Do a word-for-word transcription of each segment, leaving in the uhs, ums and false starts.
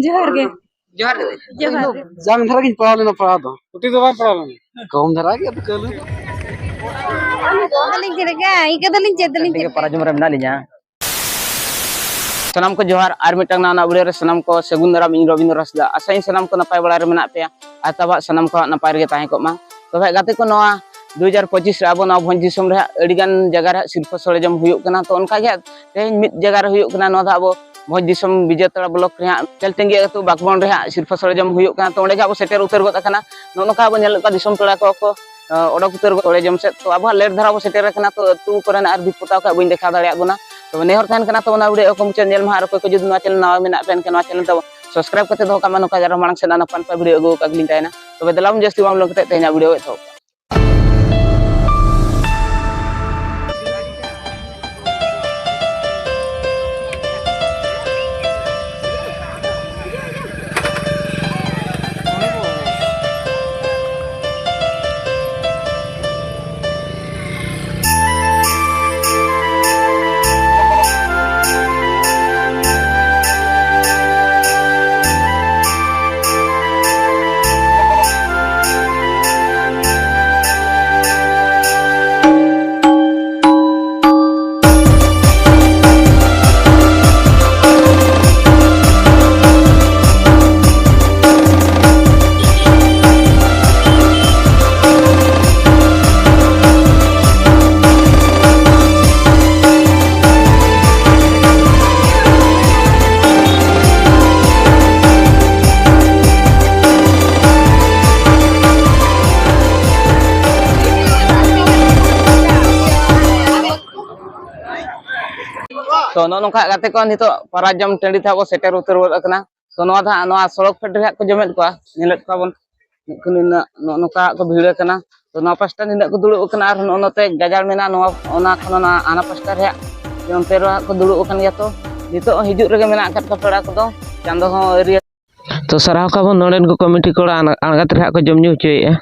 ᱡᱚᱦᱟᱨ ᱜᱮ᱾ ᱡᱚᱦᱟᱨ ᱜᱮ᱾ ᱡᱚᱦᱟᱨ ᱜᱮ᱾ ᱡᱟᱝ ᱫᱷᱟᱨᱟ ᱜᱤᱧ ᱯᱟᱲᱟᱣ ᱞᱮᱱᱟ ᱯᱟᱲᱟᱣ ᱫᱚ᱾ ᱯᱩᱛᱷᱤ ᱫᱚ ᱵᱟᱝ ᱯᱟᱲᱟᱣ ᱞᱮᱱᱟ᱾ ᱠᱚᱢ ᱫᱷᱟᱨᱟ ᱜᱮ, ᱟᱫᱚ ᱠᱟᱹᱞᱩ ᱫᱚ᱾ ᱵᱟᱹᱞᱤᱧ ᱪᱮᱫ ᱞᱮᱠᱟ, ᱤᱱᱠᱟᱹ ᱫᱚᱞᱤᱧ ᱪᱮᱫ ᱫᱚᱞᱤᱧ ᱪᱮᱫ ᱞᱮᱠᱟ᱾ ᱯᱟᱨᱟᱡᱚᱢ ᱨᱮ ᱢᱮᱱᱟᱜ ᱞᱤᱧᱟ᱾ ᱥᱟᱱᱟᱢ ᱠᱚ ᱡᱚᱦᱟᱨ, ᱟᱨ ᱢᱤᱫᱴᱟᱝ ᱱᱟᱣᱟ ᱱᱟᱜ video ᱨᱮ ᱥᱟᱱᱟᱢ ᱠᱚ ᱥᱟᱹᱜᱩᱱ ᱫᱟᱨᱟᱢ᱾ ᱤᱧ ᱨᱚᱵᱤᱱᱫᱨᱚ ᱦᱟᱸᱥᱫᱟ᱾ ᱟᱥᱟᱭᱟᱹᱧ ᱥᱟᱱᱟᱢ ᱠᱚ ᱱᱟᱯᱟᱭ ᱵᱟᱲᱟ ᱨᱮ ᱢᱮᱱᱟᱜ ᱯᱮᱭᱟ ᱟᱨ ᱛᱟᱵᱟᱜ ᱥᱟᱱᱟᱢ ᱠᱚᱣᱟᱜ ᱱᱟᱯᱟᱭ ᱨᱮᱜᱮ ᱛᱟᱦᱮᱸ ᱠᱚᱜ ᱢᱟ᱾ ᱛᱚᱵᱮ ᱜᱟᱛᱮ ᱠᱚ, ᱱᱚᱣᱟ ᱫᱩ ᱦᱟᱡᱟᱨ ᱯᱚᱸᱪᱤᱥ ᱨᱮ ᱟᱵᱚ ᱱᱚᱣᱟ ᱵᱷᱚᱸᱡᱽ ᱫᱤᱥᱚᱢ ᱨᱮ ᱦᱟᱸᱜ ᱟᱹᱰᱤ ᱜᱟᱱ ᱡᱟᱭᱜᱟ ᱨᱮ ᱦᱟᱸᱜ ᱥᱤᱨᱯᱟᱹ ᱥᱚᱲᱮᱡᱚᱢ ᱦᱩᱭᱩᱜ ᱠᱟᱱᱟ᱾ ᱛᱚ ᱚᱱᱠᱟ ᱜᱮ ᱦᱟᱸᱜ ᱛᱮᱦᱮᱧ ᱢᱤᱫ ᱡᱟᱭᱜᱟ ᱨᱮ ᱦᱩᱭᱩᱜ ᱠᱟᱱᱟ, ᱱᱚᱣᱟ ᱫᱚ ᱟᱵᱚ ᱵᱷᱚᱸᱡᱽ ᱫᱤᱥᱚᱢ ᱵᱤᱡᱮᱛᱟᱲᱟ ᱵᱞᱚᱠ ᱨᱮ ᱦᱟᱸᱜ ᱪᱟᱞᱴᱟᱹᱝᱜᱤ ᱟᱹᱛᱩ ᱵᱟᱠᱵᱚᱱ ᱨᱮ ᱦᱟᱸᱜ ᱥᱤᱨᱯᱟᱹ ᱥᱚᱲᱮᱡᱚᱢ ᱦᱩᱭᱩᱜ ᱠᱟᱱᱟ᱾ ᱛᱚ ᱚᱸᱰᱮ ᱜᱮ ᱟᱵᱚ ᱥᱮᱴᱮᱨ ᱩᱛᱟᱹᱨ ᱜᱚᱫ ᱟᱠᱟᱱᱟ᱾ ᱱᱚᱜᱼᱚ ᱱᱚᱝᱠᱟ ᱟᱵᱚ ᱧᱮᱞᱮᱫ ᱠᱚᱣᱟ ᱫᱤᱥᱚᱢ ᱯᱮᱲᱟ ᱠᱚ ᱠᱚ ᱚᱰᱚᱠ ᱩᱛᱟᱹᱨ ᱜᱚᱫ ᱥᱚᱲᱮ ᱡᱚᱢ ᱥᱮᱫ᱾ ᱛᱚ ᱟᱵᱚᱣᱟᱜ ᱞᱮᱴ ᱫᱷᱟᱨᱟ ᱵᱚ ᱥᱮᱴᱮᱨ ᱟᱠᱟᱱᱟ, ᱛᱚ ᱟᱹᱛᱩ ᱠᱚᱨᱮᱱᱟᱜ ᱟᱨ ᱵᱷᱤᱛ ᱯᱚᱛᱟᱣ ᱠᱚ ᱵᱟᱹᱧ ᱫᱮᱠᱷᱟᱣ ᱫᱟᱲᱮᱭᱟᱜ ᱵᱚᱱᱟ᱾ ᱛᱚᱵᱮ ᱱᱮᱦᱚᱨ ᱛᱟᱦᱮᱱ ᱠᱟᱱᱟ, ᱛᱚ ᱚᱱᱟ video ᱠᱚ ᱢᱩᱪᱟᱹᱫ ᱧᱮᱞ ᱢᱟ᱾ ᱟᱨ ᱚᱠᱚᱭ ᱠᱚ ᱡᱩᱫᱤ ᱱᱚᱣᱟ ᱪᱮᱱᱮᱞ ᱱᱟᱣᱟ ᱢᱮᱱᱟᱜ ᱯᱮ, ᱮᱱᱠᱷᱟᱱ ᱱᱚᱣᱟ ᱪᱮᱱᱮᱞ ᱫᱚ ᱥᱟᱵᱥᱠᱨᱟᱭᱤᱵ ᱠᱟᱛᱮ ᱫᱚᱦᱚ ᱠᱟᱜ ᱢᱟ᱾ ᱱᱚᱝᱠᱟ ᱜᱮ ᱟᱨᱦᱚᱸ ᱢᱟᱲᱟᱝ ᱥᱮᱫ ᱱᱟᱯᱟᱭ ᱱᱟᱯᱟᱭ video ᱟᱹᱜᱩ ᱠᱟᱜ ᱜᱮᱞᱤᱧ ᱛᱟᱦᱮᱱᱟ᱾ ᱛᱚᱵᱮ ᱫᱮᱞᱟ ᱵᱚᱱ ᱡᱟᱹᱥᱛᱤ ᱵᱟᱝ ᱞᱚᱝ ᱠᱟᱛᱮ ᱛᱮᱦᱮᱧᱟᱜ video ᱮᱛᱚᱦᱚᱵ ᱠᱟᱜᱼᱟ᱾ ᱛᱚ ᱱᱚᱜᱼᱚ ᱱᱚᱝᱠᱟ ᱜᱟᱛᱮ ᱠᱚ, ᱱᱤᱛᱚᱜ ᱯᱟᱨᱟᱡᱚᱢ ᱴᱟᱺᱰᱤ ᱛᱮ ᱦᱟᱸᱜ ᱵᱚ ᱥᱮᱴᱮᱨ ᱩᱛᱟᱹᱨ ᱜᱚᱫ ᱟᱠᱟᱱᱟ᱾ ᱛᱚ ᱱᱚᱣᱟ ᱫᱚ ᱦᱟᱸᱜ ᱱᱚᱣᱟ ᱥᱚᱲᱚᱠ ᱯᱷᱮᱰ ᱨᱮ ᱦᱟᱸᱜ ᱠᱚ ᱡᱚᱢᱮᱫ ᱠᱚᱣᱟ, ᱧᱮᱞᱮᱫ ᱠᱚᱣᱟ ᱵᱚᱱ᱾ ᱱᱩᱠᱩ ᱱᱤᱱᱟᱹᱜ ᱱᱚᱜᱼᱚ ᱱᱚᱝᱠᱟ ᱦᱟᱸᱜ ᱠᱚ ᱵᱷᱤᱲ ᱟᱠᱟᱱᱟ᱾ ᱛᱚ ᱱᱚᱣᱟ ᱯᱟᱥᱴᱟ ᱱᱤᱱᱟᱹᱜ ᱠᱚ ᱫᱩᱲᱩᱵ ᱟᱠᱟᱱᱟ ᱟᱨ ᱱᱚᱜᱼᱚ ᱱᱚᱛᱮ ᱜᱟᱡᱟᱲ ᱢᱮᱱᱟᱜᱼᱟ, ᱱᱚᱣᱟ, ᱚᱱᱟ ᱠᱷᱚᱱ ᱚᱱᱟ ᱦᱟᱱᱟ ᱯᱟᱥᱴᱟ ᱨᱮ ᱦᱟᱸᱜ ᱚᱱᱛᱮ ᱨᱮ ᱦᱟᱸᱜ ᱠᱚ ᱫᱩᱲᱩᱵ ᱟᱠᱟᱱ ᱜᱮᱭᱟ᱾ ᱛᱚ ᱱᱤᱛᱚᱜ ᱦᱚᱸ ᱦᱤᱡᱩᱜ ᱨᱮᱜᱮ ᱢᱮᱱᱟᱜ ᱟᱠᱟᱫ ᱠᱚᱣᱟ ᱯᱮᱲᱟ ᱠᱚᱫᱚ, ᱪᱟᱸᱫᱚ ᱦᱚᱸ ᱟᱹᱣᱨᱤ᱾ ᱛᱚ ᱥᱟᱨᱦᱟᱣ ᱠᱚᱣᱟ ᱵᱚᱱ ᱱᱚᱰᱮᱱ ᱠᱚ ᱠᱚᱢᱤᱴᱤ ᱠᱚᱲᱟ, ᱟᱬ-, ᱟᱬᱜᱟᱛ ᱨᱮ ᱦᱟᱸᱜ ᱠᱚ ᱡᱚᱢ ᱧᱩ ᱦᱚᱪᱚᱭᱮᱫᱼᱟ᱾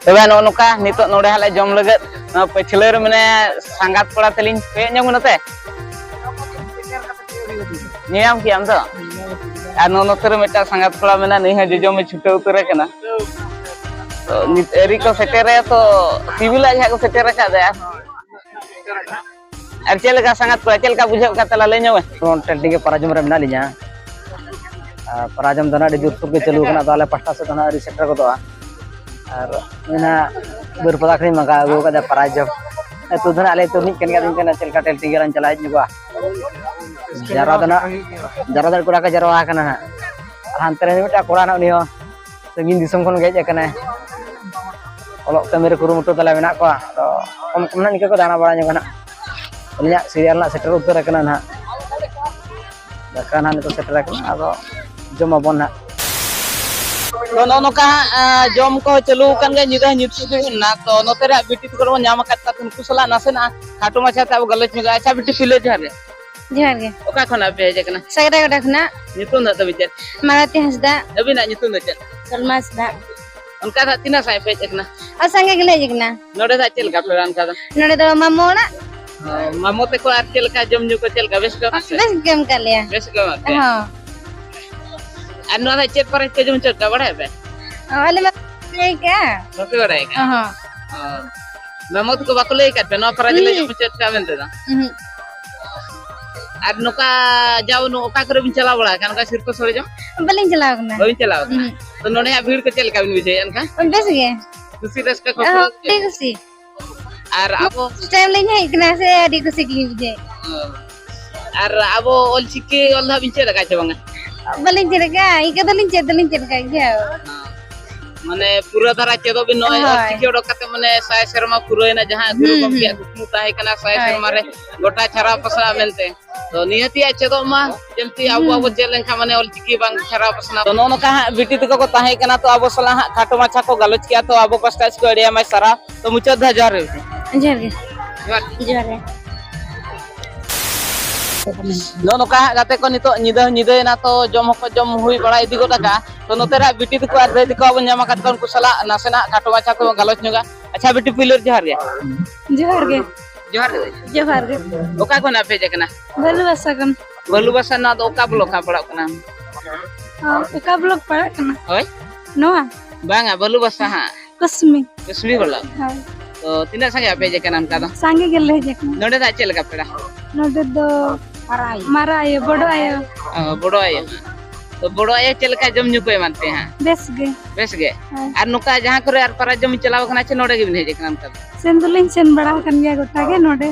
ᱛᱚᱵᱮ ᱱᱚᱜᱼᱚ ᱱᱚᱝᱠᱟ ᱱᱤᱛᱚᱜ ᱱᱚᱰᱮ ᱦᱟᱸᱜ ᱞᱮ ᱡᱚᱢ ᱞᱟᱹᱜᱤᱫ, ᱱᱚᱣᱟ ᱯᱟᱹᱪᱷᱞᱟᱹ ᱨᱮ ᱢᱮᱱᱟᱭᱟ ᱥᱟᱸᱜᱟᱛ ᱠᱚᱲᱟ ᱛᱟᱹᱞᱤᱧ, ᱠᱚᱭᱚᱜ ᱧᱚᱜ ᱢᱮ ᱱᱚᱛᱮ᱾ ᱧᱮᱧᱟᱢ ᱠᱮᱜᱼᱟᱢ ᱛᱚ? ᱟᱨ ᱱᱚᱜᱼᱚ ᱱᱚᱛᱮ ᱨᱮ ᱢᱤᱫᱴᱟᱝ ᱥᱟᱸᱜᱟᱛ ᱠᱚᱲᱟ ᱢᱮᱱᱟᱭᱟ, ᱱᱩᱭ ᱦᱚᱸ ᱡᱚᱡᱚᱢ ᱮ ᱪᱷᱩᱴᱟᱹᱣ ᱩᱛᱟᱹᱨ ᱟᱠᱟᱱᱟ᱾ ᱛᱚ ᱱᱤᱛ ᱟᱹᱣᱨᱤ ᱠᱚ ᱥᱮᱴᱮᱨᱟᱭᱟ, ᱛᱚ ᱥᱤᱵᱤᱞᱟᱜ ᱜᱮ ᱦᱟᱸᱜ ᱠᱚ ᱥᱮᱴᱮᱨ ᱟᱠᱟᱫ ᱫᱮᱭᱟ᱾ ᱟᱨ ᱪᱮᱫ ᱞᱮᱠᱟ ᱥᱟᱸᱜᱟᱛ ᱠᱚᱲᱟ, ᱪᱮᱫ ᱞᱮᱠᱟ ᱵᱩᱡᱷᱟᱹᱜ ᱠᱟᱱ ᱛᱟᱞᱟ, ᱞᱟᱹᱭ ᱧᱚᱜ ᱢᱮ᱾ ᱡᱮᱢᱚᱱ ᱴᱮᱞ ᱴᱤᱝᱜᱤ ᱯᱟᱨᱟ ᱡᱚᱢ ᱨᱮ ᱢᱮᱱᱟᱜ ᱞᱤᱧᱟ᱾ ᱟᱨ ᱯᱟᱨᱟ ᱡᱚᱢ ᱫᱚ ᱱᱟᱜ ᱟᱹᱰᱤ ᱡᱳᱨᱥᱳᱨ ᱜᱮ ᱪᱟᱹᱞᱩ ᱟᱠᱟᱱᱟ, ᱟᱫᱚ ᱟᱞᱮ ᱯᱟᱦᱴᱟ ᱥᱮᱫ ᱫᱚ ᱱᱟᱜ ᱟᱹᱣᱨᱤ ᱥᱮᱴᱮᱨ ᱜᱚᱫᱚᱜᱼᱟ᱾ ᱟᱨ ᱱᱩᱭ ᱱᱟᱜ ᱵᱟᱹᱨᱯᱟᱫᱟ ᱠᱷᱚᱱᱤᱧ ᱢᱟᱸᱜᱟ ᱟᱹᱜᱩ ᱟᱠᱟᱫᱟ ᱯᱟᱨᱟ ᱡᱚᱢ᱾ ᱟᱹᱛᱩ ᱫᱚ ᱱᱟᱜ ᱟᱞᱮ ᱟᱹᱛᱩ ᱨᱤᱱᱤᱡ ᱠᱟᱱ ᱜᱮᱭᱟ, ᱟᱫᱚᱧ ᱢᱮᱱᱟ ᱪᱮᱫ ᱞᱮᱠᱟ ᱴᱮᱞ ᱴᱤᱝᱜᱤ ᱨᱟᱱ ᱪᱟᱞᱟᱣ ᱦᱮᱡ ᱧᱚᱜᱚᱜᱼᱟ᱾ ᱡᱟᱣᱨᱟ ᱫᱚ ᱱᱟᱜ, ᱡᱟᱣᱨᱟ ᱫᱚ ᱠᱚᱲᱟ ᱠᱚ ᱡᱟᱣᱨᱟ ᱟᱠᱟᱱᱟ ᱱᱟᱜ᱾ ᱟᱨ ᱦᱟᱱᱛᱮ ᱨᱮ ᱢᱤᱫᱴᱟᱝ ᱠᱚᱲᱟ ᱱᱟᱜ, ᱩᱱᱤ ᱦᱚᱸ ᱥᱟᱺᱜᱤᱧ ᱫᱤᱥᱚᱢ ᱠᱷᱚᱱ ᱜᱮ ᱦᱮᱡ ᱟᱠᱟᱱᱟᱭ᱾ ᱚᱞᱚᱜ ᱠᱟᱹᱢᱤ ᱨᱮ ᱠᱩᱨᱩᱢᱩᱴᱩ ᱛᱟᱞᱮ ᱢᱮᱱᱟᱜ ᱠᱚᱣᱟ᱾ ᱟᱫᱚ ᱠᱚᱢ ᱠᱚᱢ ᱱᱟᱜ ᱱᱤᱝᱠᱟᱹ ᱠᱚ ᱫᱟᱬᱟ ᱵᱟᱲᱟ ᱧᱚᱜᱟ ᱱᱟᱜ᱾ ᱟᱹᱞᱤᱧᱟᱜ ᱥᱤᱨᱤᱭᱟᱞ ᱱᱟᱜ ᱥᱮᱴᱮᱨ ᱩᱛᱟᱹᱨ ᱟᱠᱟᱱᱟ ᱱᱟᱜ᱾ ᱫᱟᱠᱟ ᱱᱟᱜ ᱱᱤᱛᱚᱜ ᱥᱮᱴᱮᱨ ᱟᱠᱟᱱᱟ, ᱟᱫᱚ ᱡᱚᱢ ᱟᱵᱚᱱ ᱱᱟᱜ᱾ ᱛᱚ ᱱᱚᱜᱼᱚ ᱱᱚᱝᱠᱟ ᱦᱟᱸᱜ, ᱟᱸ, ᱡᱚᱢ ᱠᱚ ᱪᱟᱹᱞᱩ ᱟᱠᱟᱱ ᱜᱮᱭᱟ, ᱧᱤᱫᱟᱹ ᱦᱚᱸ ᱧᱩᱛ ᱥᱤᱫᱩ ᱮᱱᱟ᱾ ᱛᱚ ᱱᱚᱛᱮ ᱨᱮ ᱦᱟᱸᱜ ᱵᱤᱴᱤ ᱛᱟᱠᱚ ᱵᱚᱱ ᱧᱟᱢ ᱟᱠᱟᱫ ᱠᱚᱣᱟ, ᱛᱚ ᱱᱩᱠᱩ ᱥᱟᱞᱟᱜ ᱱᱟᱥᱮᱱᱟᱜ ᱠᱷᱟᱴᱚ ᱢᱟᱪᱷᱟ ᱛᱮ ᱟᱵᱚ ᱜᱟᱞᱚᱪ ᱧᱚᱜᱟ᱾ ᱟᱪᱪᱷᱟ ᱵᱤᱴᱤ, ᱯᱳᱭᱞᱳ ᱡᱚᱦᱟᱨ ᱜᱮ᱾ ᱡᱚᱦᱟᱨ ᱜᱮ᱾ ᱚᱠᱟ ᱠᱷᱚᱱᱟᱜ ᱯᱮ ᱦᱮᱡ ᱟᱠᱟᱱᱟ? ᱥᱟᱜᱨᱟᱜᱚᱰᱟ ᱠᱷᱚᱱᱟᱜ᱾ ᱧᱩᱛᱩᱢ ᱫᱚ ᱛᱟᱵᱤᱱ ᱪᱮᱫ? ᱢᱟᱞᱚᱛᱤ ᱦᱟᱸᱥᱫᱟ᱾ ᱟᱹᱵᱤᱱᱟᱜ ᱧᱩᱛᱩᱢ ᱫᱚ ᱪᱮᱫ? ᱥᱚᱞᱢᱟ ᱦᱟᱸᱥᱫᱟ᱾ ᱚᱱᱠᱟ ᱫᱚ ᱦᱟᱸᱜ ᱛᱤᱱᱟᱹᱜ ᱥᱟᱸᱜᱮ ᱯᱮ ᱦᱮᱡ ᱟᱠᱟᱱᱟ? ᱟᱨ ᱥᱟᱸᱜᱮ ᱜᱮᱞᱮ ᱦᱮᱡ ᱟᱠᱟᱱᱟ᱾ ᱱᱚᱰᱮ ᱫᱚ ᱦᱟᱸᱜ ᱪᱮᱫ ᱞᱮᱠᱟ ᱯᱮ ᱨᱟᱱ ᱠᱟᱫᱟ? ᱱᱚᱰᱮ ᱫᱚ ᱢᱟᱢᱚ ᱚᱲᱟᱜ᱾ ᱚ, ᱢᱟᱢᱚ ᱛᱟᱠᱚ ᱟᱨ ᱪᱮᱫ ᱞᱮᱠᱟ ᱡᱚᱢ ᱧᱩ ᱠᱚ ᱪᱮᱫ ᱞᱮᱠᱟ, ᱵᱮᱥ ᱠᱚ ᱮᱢᱟ ᱯᱮᱭᱟ? ᱵᱮᱥ ᱜᱮ ᱮᱢ ᱠᱟᱜ ᱞᱮᱭᱟ᱾ ᱵᱮᱥ ᱠᱚ ᱮᱢᱟ ᱯᱮᱭᱟ? ᱦᱚᱸ᱾ ᱟᱨ ᱱᱚᱣᱟ ᱫᱚ ᱪᱮᱫ ᱯᱟᱨᱟᱡᱽ ᱯᱮ ᱡᱚᱢ ᱦᱚᱪᱚ ᱠᱚᱣᱟ, ᱵᱟᱲᱟᱭ ᱯᱮ? ᱚ, ᱟᱞᱮ ᱢᱟ ᱵᱟᱞᱮ ᱵᱟᱲᱟᱭ ᱠᱟᱜᱼᱟ᱾ ᱵᱟᱯᱮ ᱵᱟᱲᱟᱭ ᱠᱟᱜᱼᱟ? ᱚ ᱦᱚᱸ᱾ ᱚ᱾ ᱢᱟᱢᱚ ᱛᱟᱠᱚ ᱵᱟᱠᱚ ᱞᱟᱹᱭ ᱟᱠᱟᱫ ᱯᱮ ᱱᱚᱣᱟ ᱯᱟᱨᱟ ᱡᱮᱞᱮ ᱦᱩᱸ᱾ ᱡᱚᱢ ᱦᱚᱪᱚᱭᱮᱫ ᱯᱮᱭᱟ ᱢᱮᱱᱛᱮ ᱫᱚ? ᱩᱦᱩᱸ᱾ ᱟᱨ ᱱᱚᱝᱠᱟ ᱡᱟᱣ ᱱᱚ-, ᱚᱠᱟ ᱠᱚᱨᱮ ᱵᱤᱱ ᱪᱟᱞᱟᱣ ᱵᱟᱲᱟ ᱟᱠᱟᱱᱟ ᱱᱚᱝᱠᱟ ᱥᱤᱨᱯᱟᱹ ᱥᱚᱲᱮ ᱡᱚᱢ? ᱵᱟᱹᱞᱤᱧ ᱪᱟᱞᱟᱣ ᱟᱠᱟᱱᱟ᱾ ᱵᱟᱹᱵᱤᱱ ᱪᱟᱞᱟᱣ ᱟᱠᱟᱱᱟ? ᱩᱦᱩᱸ᱾ ᱛᱚ ᱱᱚᱰᱮ ᱦᱟᱸᱜ ᱵᱷᱤᱲ ᱠᱚ ᱪᱮᱫ ᱞᱮᱠᱟ ᱵᱤᱱ ᱵᱩᱡᱷᱟᱹᱣᱮᱫᱼᱟ ᱮᱱᱠᱷᱟᱱ? ᱵᱮᱥ ᱜᱮ᱾ ᱠᱩᱥᱤ ᱨᱟᱹᱥᱠᱟᱹ ᱠᱚ ᱚ, ᱯᱩᱨᱟᱹᱣ ᱜᱮ? ᱟᱹᱰᱤ ᱠᱩᱥᱤ᱾ ᱟᱨ ᱟᱵᱚ first time ᱞᱤᱧ ᱦᱮᱡ ᱠᱟᱱᱟ ᱥᱮ, ᱟᱹᱰᱤ ᱠᱩᱥᱤ ᱜᱮᱞᱤᱧ ᱵᱩᱡᱷᱟᱹᱣᱮᱫ᱾ ᱚ᱾ ᱟᱨ ᱟᱵᱚ ᱚᱞᱪᱤᱠᱤ ᱚᱞ ᱫᱚ ᱦᱟᱸᱜ ᱵᱤᱱ ᱪᱮᱫ ᱟᱠᱟᱫ ᱪᱮ ᱵᱟᱝᱟ? ᱵᱟᱹᱞᱤᱧ ᱪᱮᱫ ᱟᱠᱟᱫᱼᱟ, ᱤᱱᱠᱟᱹ ᱫᱚᱞᱤᱧ ᱪᱮᱫ ᱫᱚᱞᱤᱧ ᱪᱮᱫ ᱟᱠᱟᱫ ᱜᱮᱭᱟ᱾ ᱢᱟᱱᱮ ᱯᱩᱨᱟᱹ ᱫᱷᱟᱨᱟ ᱪᱮᱫᱚᱜ ᱵᱤᱱ ᱱᱚᱜᱼᱚᱭ ᱦᱳᱭ᱾ ᱚᱞᱪᱤᱠᱤ ᱚᱰᱚᱠ ᱠᱟᱛᱮ ᱢᱟᱱᱮ ᱥᱟᱭ ᱥᱮᱨᱢᱟ ᱯᱩᱨᱟᱹᱣᱮᱱᱟ, ᱡᱟᱦᱟᱸ ᱜᱩᱨᱩ ᱦᱩᱸ, ᱜᱚᱢᱠᱮᱭᱟᱜ ᱦᱩᱸ᱾ ᱠᱩᱠᱢᱩ ᱛᱟᱦᱮᱸ ᱠᱟᱱᱟ ᱥᱟᱭ ᱦᱳᱭ᱾ ᱥᱮᱨᱢᱟ ᱨᱮ ᱜᱚᱴᱟ ᱪᱷᱟᱨᱟᱣ ᱯᱟᱥᱱᱟᱣ ᱢᱮᱱᱛᱮ᱾ ᱛᱚ ᱱᱤᱦᱟᱹᱛᱤ ᱟᱡ ᱪᱮᱫᱚᱜ ᱢᱟ, ᱡᱮᱢᱛᱤ ᱟᱵᱚ ᱦᱩᱸ᱾ ᱟᱵᱚ ᱪᱮᱫ ᱞᱮᱱᱠᱷᱟᱱ ᱢᱟᱱᱮ ᱚᱞᱪᱤᱠᱤ ᱵᱟᱝ ᱪᱷᱟᱨᱟᱣ ᱯᱟᱥᱱᱟᱣ᱾ ᱛᱚ ᱱᱚᱜᱼᱚ ᱱᱚᱝᱠᱟ ᱦᱟᱸᱜ ᱵᱤᱴᱤ ᱛᱟᱠᱚ ᱠᱚ ᱛᱟᱦᱮᱸ ᱠᱟᱱᱟ, ᱛᱚ ᱟᱵᱚ ᱥᱟᱞᱟᱜ ᱦᱟᱸᱜ ᱠᱷᱟᱴᱚ ᱢᱟᱪᱷᱟ ᱠᱚ ᱜᱟᱞᱚᱪ ᱠᱮᱜᱼᱟ, ᱛᱚ ᱟᱵᱚ ᱯᱟᱥᱴᱟ ᱥᱮᱫ ᱠᱷᱚᱱ ᱟᱹᱰᱤ ᱟᱭᱢᱟ ᱥᱟᱨᱦᱟᱣ᱾ ᱛᱚ ᱢᱩᱪᱟᱹᱫ ᱫᱷᱟᱣ ᱡᱚᱦᱟᱨ ᱜᱮ᱾ ᱡᱚᱦᱟᱨ ᱜᱮ᱾ ᱡᱚᱦᱟᱨ᱾ ᱡᱚᱦᱟᱨ ᱜᱮ᱾ ᱱᱚᱜᱼᱚ ᱱᱚᱝᱠᱟ ᱦᱟᱸᱜ ᱜᱟᱛᱮ ᱠᱚ ᱱᱤᱛᱚᱜ ᱧᱤᱫᱟᱹ ᱦᱚᱸ ᱧᱤᱫᱟᱹᱭᱮᱱᱟ, ᱛᱚ ᱡᱚᱢ ᱦᱚᱸᱠᱚ ᱡᱚᱢ ᱦᱩᱭ ᱵᱟᱲᱟ ᱤᱫᱤ ᱜᱚᱫ ᱟᱠᱟᱜᱼᱟ᱾ ᱛᱚ ᱱᱚᱛᱮ ᱨᱮ ᱦᱟᱸᱜ ᱵᱤᱴᱤ ᱛᱟᱠᱚ ᱟᱨ ᱫᱟᱹᱭ ᱛᱟᱠᱚ ᱵᱚᱱ ᱧᱟᱢ ᱟᱠᱟᱫ ᱠᱚᱣᱟ, ᱩᱱᱠᱩ ᱥᱟᱞᱟᱜ ᱱᱟᱥᱮᱱᱟᱜ ᱠᱷᱟᱴᱚ ᱢᱟᱪᱷᱟ ᱠᱚ ᱜᱟᱞᱚᱪ ᱧᱚᱜᱟ᱾ ᱟᱪᱪᱷᱟ ᱵᱤᱴᱤ, ᱯᱩᱭᱞᱩ ᱨᱮ ᱡᱚᱦᱟᱨ ᱜᱮ᱾ ᱡᱚᱦᱟᱨ ᱜᱮ᱾ ᱡᱚᱦᱟᱨ ᱜᱮ᱾ ᱡᱚᱦᱟᱨ ᱜᱮ᱾ ᱚᱠᱟ ᱠᱷᱚᱱᱟᱜ ᱯᱮ ᱦᱮᱡ ᱟᱠᱟᱱᱟ? ᱵᱟᱹᱞᱩ ᱵᱟᱥᱟ ᱠᱷᱚᱱ᱾ ᱵᱟᱹᱞᱩ ᱵᱟᱥᱟ, ᱱᱚᱣᱟ ᱫᱚ ᱚᱠᱟ block ᱦᱟᱸᱜ ᱯᱟᱲᱟᱜ ᱠᱟᱱᱟ? ᱚ, ᱚᱠᱟ block ᱯᱟᱲᱟᱜ ᱠᱟᱱᱟ? ᱦᱳᱭ᱾ ᱱᱚᱣᱟ? ᱵᱟᱝᱟ, ᱵᱟᱹᱞᱩ ᱵᱟᱥᱟ ᱦᱟᱸᱜ᱾ ᱠᱩᱥᱢᱤ᱾ ᱠᱩᱥᱢᱤ block᱾ ᱦᱳᱭ᱾ ᱛᱚ, ᱛᱤᱱᱟᱹᱜ ᱥᱟᱸᱜᱮ ᱟᱯᱮ ᱦᱮᱡ ᱟᱠᱟᱱᱟ ᱚᱱᱠᱟ ᱫᱚ? ᱥᱟᱸᱜᱮ ᱜᱮᱞᱮ ᱦᱮᱡ ᱟᱠᱟᱱᱟ᱾ ᱱᱚᱰᱮ ᱫᱚ ᱪᱮᱫ ᱞᱮᱠᱟ ᱯᱮᱲᱟ? ᱱᱚᱰᱮ ᱫᱚ ᱢᱟᱨᱟ ᱟᱭᱳ, ᱵᱚᱰᱚ ᱟᱭᱳ᱾ ᱚ, ᱵᱚᱰᱚ ᱟᱭᱳ᱾ ᱛᱚ, ᱵᱚᱰᱚ ᱟᱭᱳ ᱪᱮᱫ ᱞᱮᱠᱟ ᱡᱚᱢ ᱧᱩ ᱠᱚ ᱮᱢᱟᱱ ᱯᱮᱭᱟ ᱦᱟᱸᱜ? ᱵᱮᱥ ᱜᱮ᱾ ᱵᱮᱥ ᱜᱮ? ᱦᱳᱭ᱾ ᱟᱨ ᱱᱚᱝᱠᱟ ᱡᱟᱦᱟᱸ ᱠᱚᱨᱮ ᱟᱨ ᱯᱟᱨᱟ ᱡᱚᱢ ᱪᱟᱞᱟᱣ ᱟᱠᱟᱱᱟ ᱪᱮ ᱱᱚᱰᱮ ᱜᱮᱵᱤᱱ ᱦᱮᱡ ᱟᱠᱟᱱᱟ ᱚᱱᱠᱟ ᱫᱚ? ᱥᱮᱱ ᱫᱚᱞᱤᱧ ᱥᱮᱱ ᱵᱟᱲᱟ ᱟᱠᱟᱱ ᱜᱮᱭᱟ ᱜᱚᱴᱟ ᱜᱮ ᱱᱚᱰᱮ᱾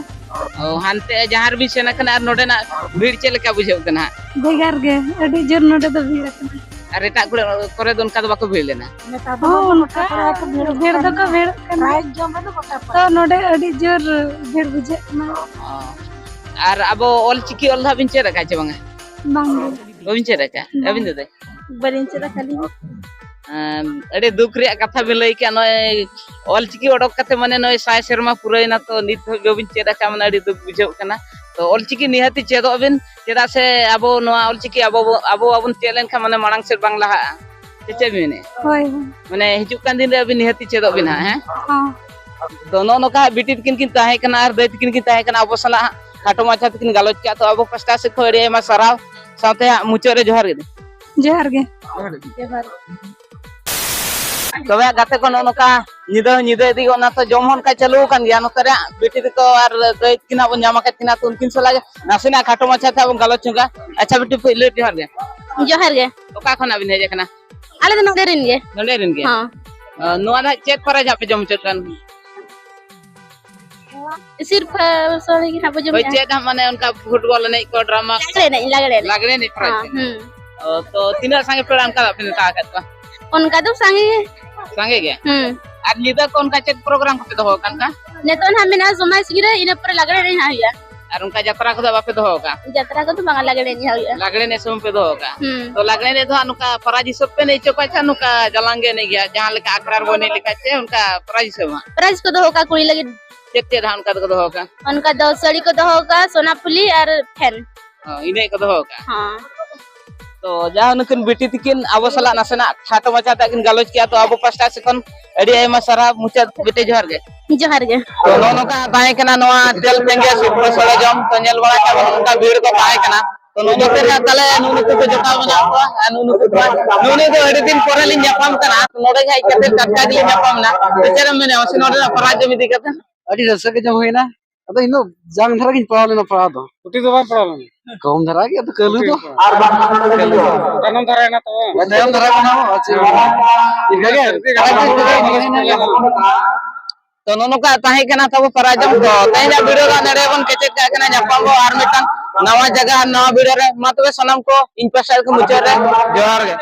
ᱚ, ᱦᱟᱱᱛᱮ ᱡᱟᱦᱟᱸ ᱨᱮᱵᱤᱱ ᱥᱮᱱ ᱟᱠᱟᱱᱟ ᱟᱨ ᱱᱚᱰᱮᱱᱟᱜ ᱵᱷᱤᱲ ᱪᱮᱫ ᱞᱮᱠᱟ ᱵᱩᱡᱷᱟᱹᱜ ᱠᱟᱱᱟ ᱦᱟᱸᱜ? ᱵᱷᱮᱜᱟᱨ ᱜᱮ, ᱟᱹᱰᱤ ᱡᱳᱨ ᱱᱚᱰᱮ ᱫᱚ ᱵᱷᱤᱲ ᱟᱠᱟᱱᱟ᱾ ᱟᱨ ᱮᱴᱟᱜ ᱠᱚᱨᱮ, ᱠᱚᱨᱮ ᱫᱚ ᱚᱱᱠᱟ ᱫᱚ ᱵᱟᱠᱚ ᱵᱷᱤᱲ ᱞᱮᱱᱟ? ᱱᱮᱛᱟᱨ ᱫᱚ ᱦᱚᱸ, ᱵᱟᱵᱚᱱ ᱚᱱᱠᱟ ᱜᱚᱴᱟ ᱯᱟᱲᱟ ᱠᱚ ᱵᱷᱤᱲ ᱵᱷᱤᱲ ᱠᱟᱱᱟ᱾ ᱫᱚᱠᱚ ᱵᱷᱤᱲᱚᱜ ᱠᱟᱱᱟ᱾ ᱯᱨᱟᱭᱤᱡᱽ ᱡᱚᱢ ᱨᱮᱫᱚ ᱜᱚᱴᱟ ᱛᱚ ᱯᱟᱲᱟ᱾ ᱱᱚᱰᱮ ᱟᱹᱰᱤ ᱡᱳᱨ ᱵᱷᱤᱲ ᱵᱩᱡᱷᱟᱹᱜ ᱠᱟᱱᱟ᱾ ᱚ᱾ ᱟᱨ ᱟᱵᱚ ᱚᱞᱪᱤᱠᱤ ᱚᱞ ᱫᱚ ᱦᱟᱸᱜ ᱵᱤᱱ ᱪᱮᱫ ᱟᱠᱟᱫ ᱪᱮ ᱵᱟᱝᱟ? ᱵᱟᱝ ᱜᱮ᱾ ᱵᱟᱹᱵᱤᱱ ᱪᱮᱫ ᱟᱠᱟᱫ? ᱵᱟᱝ᱾ ᱟᱹᱵᱤᱱ ᱫᱚ ᱫᱟᱹᱭ? ᱵᱟᱹᱞᱤᱧ ᱪᱮᱫ ᱟᱠᱟᱫ ᱞᱤᱧ᱾ ᱟᱢ, ᱟᱹᱰᱤ ᱫᱩᱠ ᱨᱮᱭᱟᱜ ᱠᱟᱛᱷᱟ ᱵᱤᱱ ᱞᱟᱹᱭ ᱠᱮᱜᱼᱟ, ᱱᱚᱜᱼᱚᱭ ᱚᱞᱪᱤᱠᱤ ᱚᱰᱚᱠ ᱠᱟᱛᱮ ᱢᱟᱱᱮ ᱱᱚᱜᱼᱚᱭ ᱥᱟᱭ ᱥᱮᱨᱢᱟ ᱯᱩᱨᱟᱹᱣᱮᱱᱟ, ᱛᱚ ᱱᱤᱛ ᱫᱷᱟᱹᱵᱤᱡ ᱵᱟᱹᱵᱤᱱ ᱪᱮᱫ ᱟᱠᱟᱫ, ᱢᱟᱱᱮ ᱟᱹᱰᱤ ᱫᱩᱠ ᱵᱩᱡᱷᱟᱹᱜ ᱠᱟᱱᱟ᱾ ᱛᱚ ᱚᱞᱪᱤᱠᱤ ᱱᱤᱦᱟᱹᱛᱤ ᱪᱮᱫᱚᱜ ᱟᱵᱤᱱ, ᱪᱮᱫᱟᱜ ᱥᱮ ᱟᱵᱚ ᱱᱚᱣᱟ ᱚᱞᱪᱤᱠᱤ ᱟᱵᱚ ᱵᱚ-, ᱟᱵᱚ ᱵᱟᱵᱚᱱ ᱪᱮᱫ ᱞᱮᱱᱠᱷᱟᱱ ᱢᱟᱱᱮ ᱢᱟᱲᱟᱝ ᱥᱮᱫ ᱵᱟᱝ ᱞᱟᱦᱟᱜᱼᱟ᱾ ᱥᱮ ᱪᱮᱫ ᱵᱤᱱ ᱢᱮᱱᱮᱫᱼᱟ? ᱦᱳᱭ, ᱦᱳᱭ᱾ ᱢᱟᱱᱮ ᱦᱤᱡᱩᱜ ᱠᱟᱱ ᱫᱤᱱ ᱨᱮ ᱟᱹᱵᱤᱱ ᱱᱤᱦᱟᱹᱛᱤ ᱪᱮᱫᱚᱜ ᱵᱤᱱ ᱦᱟᱸᱜ, ᱦᱮᱸ? ᱦᱚᱸ᱾ ᱛᱚ ᱱᱚᱜᱼᱚ ᱱᱚᱝᱠᱟ ᱦᱟᱸᱜ ᱵᱤᱴᱤ ᱛᱟᱹᱠᱤᱱ ᱠᱤᱱ ᱛᱟᱦᱮᱸ ᱠᱟᱱᱟ ᱟᱨ ᱫᱟᱹᱭ ᱛᱟᱹᱠᱤᱱ ᱠᱤᱱ ᱛᱟᱦᱮᱸ ᱠᱟᱱᱟ, ᱟᱵᱚ ᱥᱟᱞᱟᱜ ᱦᱟᱸᱜ ᱠᱷᱟᱴᱚ ᱢᱟᱪᱷᱟ ᱛᱮᱠᱤᱱ ᱜᱟᱞᱚᱪ ᱠᱮᱜᱼᱟ᱾ ᱛᱚ ᱟᱵᱚ ᱯᱟᱥᱴᱟ ᱥᱮᱫ ᱠᱷᱚᱱ ᱟᱹᱰᱤ ᱟᱭᱢᱟ ᱥᱟᱨᱦᱟᱣ, ᱥᱟᱶᱛᱮ ᱦᱟᱸᱜ ᱢᱩᱪᱟᱹᱫ ᱨᱮ ᱡᱚᱦᱟᱨ ᱜᱮ᱾ ᱡᱚᱦᱟᱨ ᱜᱮ᱾ ᱡᱚᱦᱟᱨ ᱜᱮ᱾ ᱡᱚᱦᱟᱨ ᱜᱮ᱾ ᱛᱚᱵᱮ ᱜᱟᱛᱮ ᱠᱚ, ᱱᱚᱜᱼᱚ ᱱᱚᱝᱠᱟ ᱧᱤᱫᱟᱹ ᱦᱚᱸ ᱧᱤᱫᱟᱹ ᱤᱫᱤ ᱜᱚᱫ ᱱᱟ, ᱛᱚ ᱡᱚᱢ ᱦᱚᱸ ᱚᱱᱠᱟ ᱪᱟᱹᱞᱩ ᱟᱠᱟᱱ ᱜᱮᱭᱟ᱾ ᱱᱚᱛᱮ ᱨᱮ ᱵᱤᱴᱤ ᱛᱟᱠᱚ ᱟᱨ ᱫᱟᱹᱭ ᱛᱟᱹᱠᱤᱱ ᱦᱟᱸᱜ ᱵᱚᱱ ᱧᱟᱢ ᱟᱠᱟᱫ ᱠᱤᱱᱟ, ᱛᱚ ᱩᱱᱠᱤᱱ ᱥᱟᱞᱟᱜ ᱜᱮ ᱱᱟᱥᱮᱱᱟᱜ ᱠᱷᱟᱴᱚ ᱢᱟᱪᱷᱟ ᱛᱮ ᱦᱟᱸᱜ ᱵᱚᱱ ᱜᱟᱞᱚᱪ ᱧᱚᱜᱟ᱾ ᱟᱪᱪᱷᱟ ᱵᱤᱴᱤ, ᱯᱳᱭᱞᱳ ᱡᱚᱦᱟᱨ ᱜᱮ᱾ ᱡᱚᱦᱟᱨ ᱜᱮ᱾ ᱚᱠᱟ ᱠᱷᱚᱱᱟᱜ ᱵᱤᱱ ᱦᱮᱡ ᱟᱠᱟᱱᱟ? ᱟᱞᱮ ᱫᱚ ᱱᱚᱰᱮ ᱨᱮᱱ ᱜᱮ᱾ ᱱᱚᱰᱮ ᱨᱮᱱ ᱜᱮ? ᱦᱚᱸ᱾ ᱟᱸ, ᱱᱚᱣᱟ ᱫᱚ ᱦᱟᱸᱜ ᱪᱮᱫ ᱯᱨᱟᱭᱤᱡᱽ ᱦᱟᱸᱜ ᱯᱮ ᱡᱚᱢ ᱦᱚᱪᱚᱜ ᱠᱟᱱ? ᱥᱤᱨᱯᱷᱟᱹ ᱥᱳᱲᱮ ᱜᱮ ᱦᱟᱸᱜ ᱵᱚ ᱦᱳᱭ, ᱡᱚᱢᱮᱜᱼᱟ᱾ ᱪᱮᱫ ᱦᱟᱸᱜ, ᱢᱟᱱᱮ ᱚᱱᱠᱟ ᱯᱷᱩᱴᱵᱚᱞ ᱮᱱᱮᱡ ᱠᱚ, ᱰᱨᱟᱢᱟ ᱠᱚ? ᱞᱟᱜᱽᱲᱮ ᱮᱱᱮᱡ, ᱞᱟᱜᱽᱲᱮ ᱮᱱᱮᱡ᱾ ᱞᱟᱜᱽᱲᱮ ᱮᱱᱮᱡ ᱯᱨᱟᱭᱤᱡᱽ ᱦᱚᱸ, ᱯᱮ? ᱦᱩᱸ᱾ ᱚ, ᱛᱚ ᱛᱤᱱᱟᱹᱜ ᱥᱟᱸᱜᱮ ᱯᱮᱲᱟ ᱚᱱᱠᱟ ᱯᱮ ᱱᱮᱣᱛᱟ ᱟᱠᱟᱫ ᱠᱚᱣᱟ? ᱚᱱᱠᱟ ᱫᱚ ᱥᱟᱸᱜᱮ ᱜᱮ᱾ ᱥᱟᱸᱜᱮ ᱜᱮ? ᱦᱩᱸ᱾ ᱟᱨ ᱧᱤᱫᱟᱹ ᱠᱚ ᱚᱱᱠᱟ ᱪᱮᱫ ᱯᱨᱳᱜᱨᱟᱢ ᱠᱚᱯᱮ ᱫᱚᱦᱚ ᱟᱠᱟᱫ ᱠᱷᱟᱱ? ᱱᱤᱛᱚᱜ ᱱᱟᱦᱟᱜ ᱢᱮᱱᱟᱜᱼᱟ ᱥᱚᱢᱟᱭ ᱥᱤᱝ ᱨᱮ, ᱤᱱᱟᱹ ᱯᱚᱨᱮ ᱞᱟᱜᱽᱲᱮ ᱮᱱᱮᱡ ᱦᱟᱸᱜ ᱦᱩᱭᱩᱜᱼᱟ᱾ ᱟᱨ ᱚᱱᱠᱟ ᱡᱟᱛᱨᱟ ᱠᱚᱫᱚ ᱵᱟᱯᱮ ᱫᱚᱦᱚ ᱟᱠᱟᱫᱼᱟ? ᱡᱟᱛᱨᱟ ᱠᱚᱫᱚ ᱵᱟᱝᱟ, ᱞᱟᱜᱽᱲᱮ ᱮᱱᱮᱡ ᱦᱟᱸᱜ ᱦᱩᱭᱩᱜᱼᱟ᱾ ᱞᱟᱜᱽᱲᱮ ᱮᱱᱮᱡ ᱥᱩᱢᱩᱝ ᱯᱮ ᱫᱚᱦᱚ ᱟᱠᱟᱫᱼᱟ? ᱦᱩᱸ᱾ ᱛᱚ ᱞᱟᱜᱽᱲᱮ ᱮᱱᱮᱡ ᱫᱚ ᱦᱟᱸᱜ ᱱᱚᱝᱠᱟ ᱯᱨᱟᱭᱤᱡᱽ ᱦᱤᱥᱟᱹᱵ ᱯᱮ ᱮᱱᱮᱡ ᱦᱚᱪᱚ ᱠᱚᱣᱟ ᱥᱮ ᱱᱚᱝᱠᱟ ᱡᱟᱞᱟᱝ ᱜᱮ ᱮᱱᱮᱡ ᱜᱮᱭᱟ, ᱡᱟᱦᱟᱸ ᱞᱮᱠᱟ ᱟᱠᱷᱲᱟ ᱨᱮᱵᱚ ᱮᱱᱮᱡ ᱞᱮᱠᱟ ᱪᱮ ᱚᱱᱠᱟ ᱯᱨᱟᱭᱤᱡᱽ ᱦᱤᱥᱟᱹᱵ ᱦᱟᱸᱜ? ᱯᱨᱟᱭᱤᱡᱽ ᱠᱚ ᱫᱚᱦᱚ ᱠᱟᱜᱼᱟ ᱠᱩᱲᱤ ᱞᱟᱹᱜᱤᱫ᱾ ᱪᱮᱫ ᱪᱮᱫ ᱦᱟᱸᱜ ᱚᱱᱠᱟ ᱫᱚᱠᱚ ᱫᱚᱦᱚ ᱠᱟᱜᱼᱟ? ᱚᱱᱠᱟ ᱫᱚ ᱥᱟᱹᱲᱤ ᱠᱚ ᱫᱚᱦᱚ ᱠᱟᱜᱼᱟ, ᱥᱚᱱᱟ ᱯᱷᱩᱞᱤ ᱟᱨ ᱯᱷᱮᱱ᱾ ᱦᱚᱸ, ᱤᱱᱟᱹᱜ ᱜᱮᱠᱚ ᱫᱚᱦᱚ ᱠᱟᱜᱼᱟ᱾ ᱦᱚᱸ᱾ ᱛᱚ ᱡᱟᱦᱟᱸ ᱱᱩᱠᱤᱱ ᱵᱤᱴᱤ ᱛᱤᱠᱤᱱ ᱟᱵᱚ ᱥᱟᱞᱟᱜ ᱱᱟᱥᱮᱱᱟᱜ ᱠᱷᱟᱴᱚ ᱢᱟᱪᱷᱟ ᱛᱮ ᱠᱤᱱ ᱜᱟᱞᱚᱪ ᱠᱮᱜᱼᱟ, ᱛᱚ ᱟᱵᱚ ᱯᱟᱥᱴᱟ ᱥᱮᱫ ᱠᱷᱚᱱ ᱟᱹᱰᱤ ᱟᱭᱢᱟ ᱥᱟᱨᱦᱟᱣ᱾ ᱢᱩᱪᱟᱹᱫ ᱵᱤᱴᱤ ᱡᱚᱦᱟᱨ ᱜᱮ᱾ ᱡᱚᱦᱟᱨ ᱜᱮ᱾ ᱛᱚ ᱱᱚᱜᱼᱚ ᱱᱚᱝᱠᱟ ᱛᱟᱦᱮᱸ ᱠᱟᱱᱟ ᱱᱚᱣᱟ ᱛᱮᱞ ᱛᱮᱸᱜᱮ ᱥᱤᱨᱯᱟᱹ ᱥᱚᱲᱮ ᱡᱚᱢ, ᱛᱚ ᱧᱮᱞ ᱵᱟᱲᱟ ᱠᱮᱜᱼᱟ ᱵᱚᱱ ᱱᱚᱝᱠᱟ ᱵᱷᱤᱲ ᱠᱚ ᱛᱟᱦᱮᱸ ᱠᱟᱱᱟ᱾ ᱛᱚ ᱱᱚᱜᱼᱚ ᱱᱚᱛᱮ ᱨᱮ ᱛᱟᱦᱞᱮ ᱱᱩᱜᱼᱩ ᱱᱩᱠᱩ ᱠᱚ ᱡᱚᱴᱟᱣ ᱢᱮᱱᱟᱜ ᱠᱚᱣᱟ, ᱟᱨ ᱱᱩᱜᱼᱩ ᱱᱩᱠᱩ ᱠᱚ, ᱱᱩᱜᱼᱩ ᱱᱩᱭ ᱫᱚ ᱟᱹᱰᱤ ᱫᱤᱱ ᱯᱚᱨᱮ ᱞᱤᱧ ᱧᱟᱯᱟᱢ ᱠᱟᱱᱟ, ᱱᱚᱰᱮ ᱜᱮ ᱦᱮᱡ ᱠᱟᱛᱮ ᱴᱟᱴᱠᱟ ᱜᱮᱞᱤᱧ ᱧᱟᱯᱟᱢ ᱮᱱᱟ᱾ ᱛᱚ ᱪᱮᱫ ᱮᱢ ᱢᱮᱱᱟ ᱢᱟᱥᱮ ᱱᱚᱰᱮᱱᱟᱜ ᱯᱚᱨᱟᱡᱚᱢ ᱤᱫᱤ ᱠᱟᱛᱮ? ᱟᱹᱰᱤ ᱨᱟᱹᱥᱠᱟᱹ ᱜᱮ ᱡᱚᱢ ᱦᱩᱭᱱᱟ᱾ ᱟᱫᱚ ᱤᱧ ᱫᱚ ᱡᱟᱝ ᱫᱷᱟᱨᱟ ᱜᱤᱧ ᱯᱟᱲᱟᱣ ᱞᱮᱱᱟ ᱯᱟᱲᱟᱣ ᱫᱚ᱾ ᱩᱛᱤ ᱫᱚ ᱵᱟᱝ ᱯᱟᱲᱟᱣ ᱞᱮᱱᱟ᱾ ᱠᱚᱢ ᱫᱷᱟᱨᱟ ᱜᱮ, ᱟᱫᱚ ᱠᱟᱹᱞᱩ ᱫᱚ᱾ ᱛᱟᱭᱱᱚᱢ ᱫᱷᱟᱨᱟ ᱮᱱᱟ ᱛᱚ᱾ ᱛᱟᱭᱚᱢ ᱫᱷᱟᱨᱟ ᱠᱟᱱᱟ ᱵᱚ, ᱪᱮᱫ ᱦᱚᱸ ᱵᱟᱝ᱾ ᱤᱱᱠᱟᱹ ᱜᱮ᱾ ᱛᱚ ᱱᱚᱜᱼᱚ ᱱᱚᱝᱠᱟ ᱛᱟᱦᱮᱸ ᱠᱟᱱᱟ ᱛᱟᱵᱚ ᱯᱟᱨᱟᱡᱚᱢ᱾ ᱛᱚ ᱛᱮᱦᱮᱧᱟᱜ ᱵᱷᱤᱰᱤᱭᱳ ᱫᱚ ᱱᱚᱰᱮ ᱵᱚᱱ ᱠᱮᱪᱮᱫ ᱠᱟᱜ ᱠᱟᱱᱟ᱾ ᱧᱟᱯᱟᱢ ᱵᱚ ᱟᱨ ᱢᱤᱫᱴᱟᱝ ᱱᱟᱣᱟ ᱡᱟᱭᱜᱟ ᱟᱨ ᱱᱟᱣᱟ ᱵᱷᱤᱰᱤᱭᱳ ᱨᱮ᱾ ᱢᱟ ᱛᱚᱵᱮ ᱥᱟᱱᱟᱢ ᱠᱚ ᱤᱧ ᱯᱟᱥᱴᱟ ᱠᱷᱚᱱ ᱢᱩᱪᱟᱹᱫ ᱨᱮ ᱡᱚᱦᱟᱨ ᱜᱮ᱾